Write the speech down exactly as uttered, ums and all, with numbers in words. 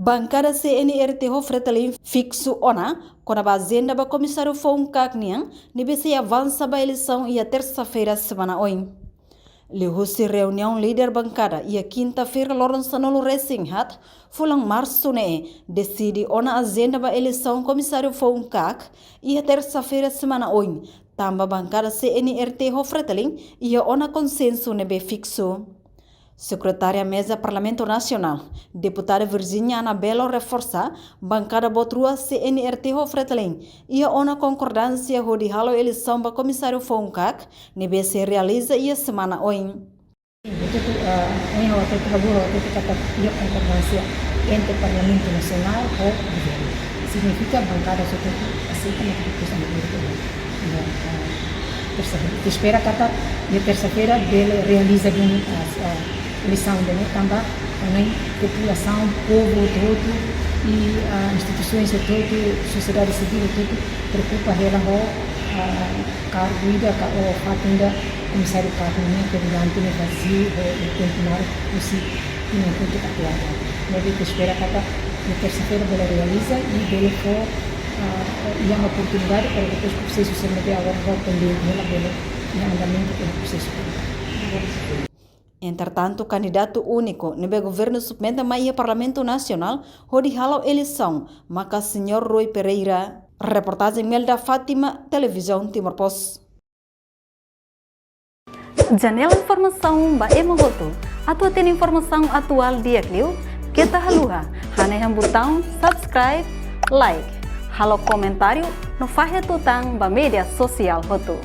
Bankada C N R T ho Fretilin fiksu ona kona-ba ajenda ba komisáriu foun-kaak nian ne'ebé sei avansa ba eleisaun iha tersa-feira semana oin. Liuhusi reuniaun líder bankada iha kinta-feira loron sanulu-resin-haat fulan Marsu ne'e, deside ona ajenda ba eleisaun komisáriu foun-kaak iha tersa-feira semana oin, tanba bankada C N R T ho Fretilin iha ona konsensu ne'ebé fiksu. Sekretária Meza Parlamentu Nasionál, Deputada Virginia Anabelo reforsa, bankada boot rua C N R T ho Fretilin iha ona konkordánsia hodi halo eleisaun ba komisáriu foun-kaak ne'ebé sei realiza iha semana oin. Hotu-hotu, ah, ohin ha'u hatete, ha'u hatete katak iha konkordánsia entre Parlamentu Nasionál ho governu. Signifika bankada hotu-hotu aseita no keputusan governu. Iha, ah, tersa-feira. Ita espera katak iha tersa-feira bele realiza duni, ah, ah, eleisaun ne'e tanba, tanba populasaun, povu hotu-hotu i, ah, instituisoens hotu-hotu, sosiedade sivíl hotu-hotu preokupa hela ho, ah, kargu ida ka, ou fatin ida komisáriu kaak nian ke durante ne'e vaziu ho, ho tempu naruk husi tinan kotuk atu agora. Ne'ebé ita espera katak iha tersa-feira bele realiza i bele fó, ah, iha oportunidade para depois prosesu sira ne'ebé agora ho pendente hela bele iha andamentu ho prosesu. Entretantu, kandidatu úniku ne'ebé governu submete mai iha Parlamentu Nasionál hodi halo eleisaun maka Señór Rui Pereira. Reportajen Melda Fátima, Televizaun Timor Post. Janela informasaun ba ema hotu. Atu hatene informasaun atuál di'ak liu, keta haluha hanehan butaun subscribe, like, halo komentáriu no fahe tutan ba média sosiál hotu.